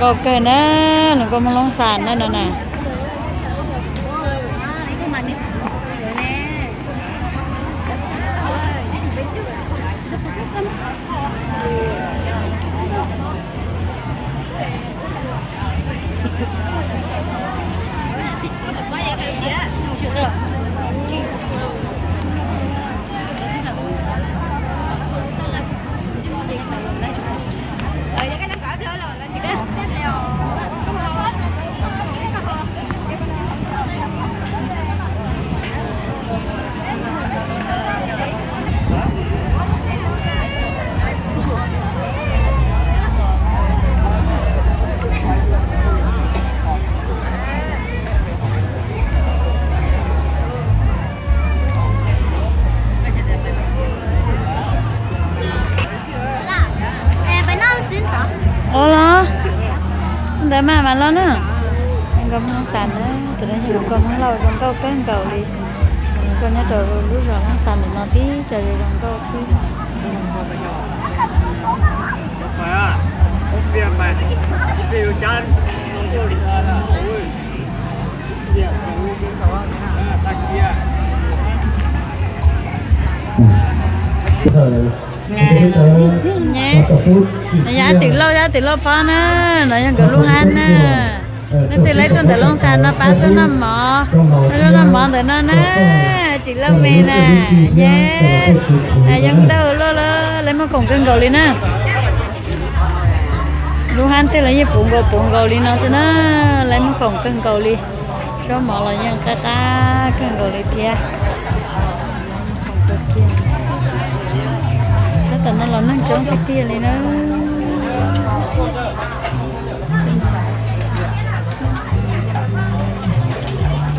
Ok na, hluas nkauj Hmoob Loob Xas na no na. Ua los, ntawd mas mas los na. Nkauj Hmoob Loob Xas na, tus no yog nkauj Hmoob Lauj zoo nkauj kawg nkaus li. Nkauj nyob rau lub zos Loob Xas ntawm no tib co zoo nkauj xwb. Yog twm lauj, yog twm lauj pob na, no yog nkawd lub hab na. Leej twg laib tuaj ntawm Loob Xas no pab tuaj noj mov, noj zaub noj mov ntawm no na, tsis loj me na, yog zoo nkauj luaj luaj, laib muag khoom kawg nkaus li na. Lub hab tej los yeej puv nkaus puv nkaus li no xwb na, laib muag khoom kawg nkaus li. Zaub mov los yeej qab qab kawg nkaus li thiab. Sab tom no los neeg coob tiag tiag li na.